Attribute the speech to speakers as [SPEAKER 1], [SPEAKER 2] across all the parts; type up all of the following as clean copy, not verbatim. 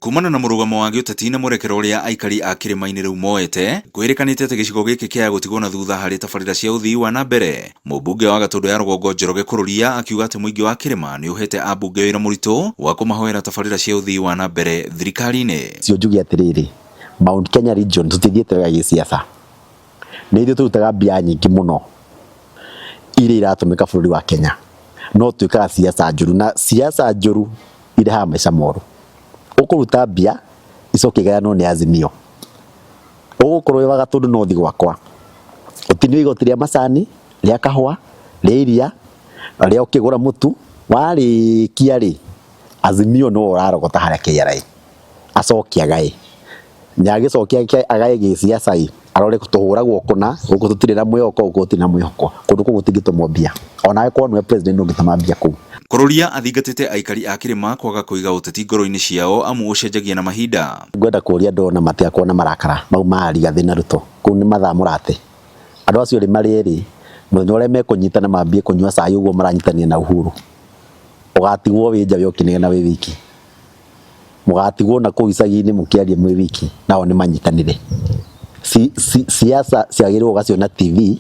[SPEAKER 1] Kumana na mũrũgamo wa gĩũteti na mwerekera ũrĩa aikari a kĩrĩma-inĩ rĩu moete, kwĩrĩkanĩte atĩ gĩcigo gĩkĩ kĩaya gũtigwo na thutha harĩ tabarĩra cia ũthii wa na mbere. Mũmbunge wa Gatũndũ ya Rũgongo Njoroge Kũrũria akiuga atĩ mũingĩ wa kĩrĩma nĩ ũhete ambunge wĩra mũritũ wa kũmahoera tabarĩra cia ũthii wa na mbere thirikari-inĩ.
[SPEAKER 2] Cio njuge atĩrĩrĩ, Mount Kenya region tũtithiĩte wega gĩsiasa. Nĩ ithuĩ tũrutaga mbia nyingĩ mũno iria iratũmĩka bũrũri wa Kenya, no twĩkaga siasa njũru na siasa njũru irehaga maica moru. Ũkũruta mbia icoke igayanwo nĩ Azimio. Ũgũkorwo wĩ wa Gatũndũ no ũthiĩ gwakwa ũtinio igoti rĩa macani, rĩa kahũa, rĩa iria, rĩa ũkĩgũra mũtu, warĩkia rĩ, Azimio nĩwe ũrarogota harĩa KRA acoke agae. Na agĩcokia agae gĩsiasa ĩ, arore tũhũragwo kũna, gũkũ tũtirĩ na mwĩhoko, gũkũ gũtirĩ na mwĩhoko. Kũndũ kũu gũtingĩtũmwo mbia. Onawe korwo nĩwe president ndũngĩtũma mbia kũu.
[SPEAKER 1] Kũrũria athingatĩte aikari a kĩrĩma kwaga kũiga ũteti ngoro-inĩ ciao amu ũcenjagia na mahinda.
[SPEAKER 2] Ngwenda kũria andũ ona matigakorwo na marakara mau ma Rigathĩ na Ruto. Kũu nĩ mathaa mũrate. Andũ acio erĩ marĩ erĩ, mũthenya ũrĩa mekũnyitana mambie kũnyua cai ũguo maranyitania na Uhuru, ũgatigwo wĩ nja wĩ ũkĩnegena wĩ wiki. Mũgatigwo na kũu icagi-inĩ mũkĩaria mwĩ wiki, nao nĩ manyitanĩre. Siasa ciagĩrĩirwo ũgaciona TV,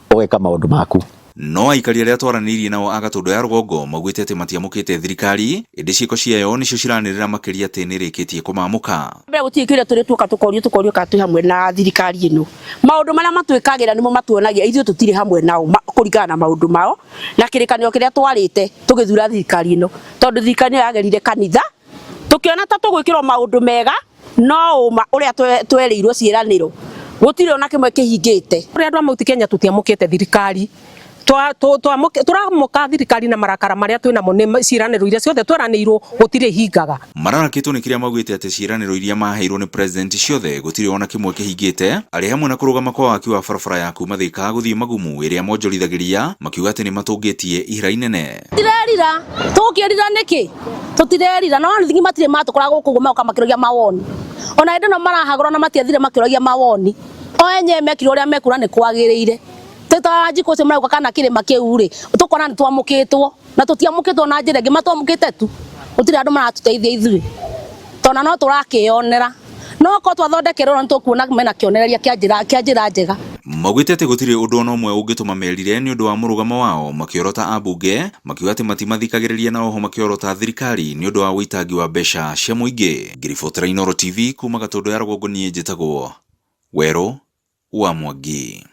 [SPEAKER 2] ũgeka maũndũ maku.
[SPEAKER 1] No aikari arĩa twaranĩirie nao a Gatũndũ ya Rũgongo maugĩte atĩ matiamũkĩte thirikari, ĩndĩ ciĩko ciayo nĩcio ciranĩrĩra makĩria atĩ nĩrĩkĩtie kũmamũka.
[SPEAKER 3] Mbere gũtirĩ kĩrĩa tũrĩ tuoka tũkorio tũkorio kana twĩ hamwe na thirikari ĩno. Maũndũ marĩa matwĩkagĩra nĩmo matuonagia ithuĩ tũtirĩ hamwe nao kũringana na maũndũ mao na kĩrĩkanĩro kĩrĩa twarĩte tũgĩthura thirikari ĩno. Tondũ thirikari ĩno yagerire kanitha tũkĩona ta tũgwĩkĩrwo maũndũ mega no ũma ũrĩa twerĩirwo ciĩranĩro gũtirĩ ona kĩmwe kĩhingĩte.
[SPEAKER 4] Ũrĩa andũ a Mount Kenya tũtiamũkĩte thirikari tũramũka thirikari na marakara marĩa twĩ namo nĩ ciĩranĩro iria ciothe tweranĩirwo gũtirĩ ihingaga.
[SPEAKER 1] Mararakĩtwo nĩ kĩrĩa maugĩte atĩ ciĩranĩro iria maheirwo nĩ president ciothe gũtirĩ ona kĩmwe kĩhingĩte, arĩ hamwe na kũrũgama kwa waki wa barabara ya kuma Thika gũthiĩ Magumu ĩrĩa monjorithagĩria makiuga atĩ nĩ matũngĩtie ihera inene.
[SPEAKER 3] Tũtirerira, tũgũkĩrira nĩkĩ? Tũtirerira na onithingi matirĩ matũkora gũkũ ũguo magoka makĩũragia mawoni. Ona hĩndĩ ĩno marahagũra na matiathire makĩũragia mawoni. O enyewe mekire ũrĩa mekuona nĩ kwagĩrĩire. Twĩ ta Wanjikũ ũcio marauga kana kĩrĩma kĩu rĩ, tũkona nĩ twamũkĩtwo na tũtiamũkĩtwo na njĩra ĩngĩ, matwamũkĩte tu. Gũtirĩ andũ maratũteithia ithuĩ tondũ no tũrakĩyonera. No korwo twathondekerwo nĩ tũkuona mena kĩonereria kĩa njĩra kĩa njĩra njega.
[SPEAKER 1] Maugĩte atĩ gũtirĩ ũndũ ona ũmwe ũngĩtũma merire nĩ ũndũ wa mũrũgamo wao makĩorota ambunge, makiuga atĩ matimathikagĩrĩria na oho makĩorota thirikari nĩ ũndũ wa ũitangi wa mbeca cia mũingĩ. Ngĩribotera Inooro TV kuma Gatũndũ ya Rũgongo niĩ njĩtagwo Werũ wa Mwangi.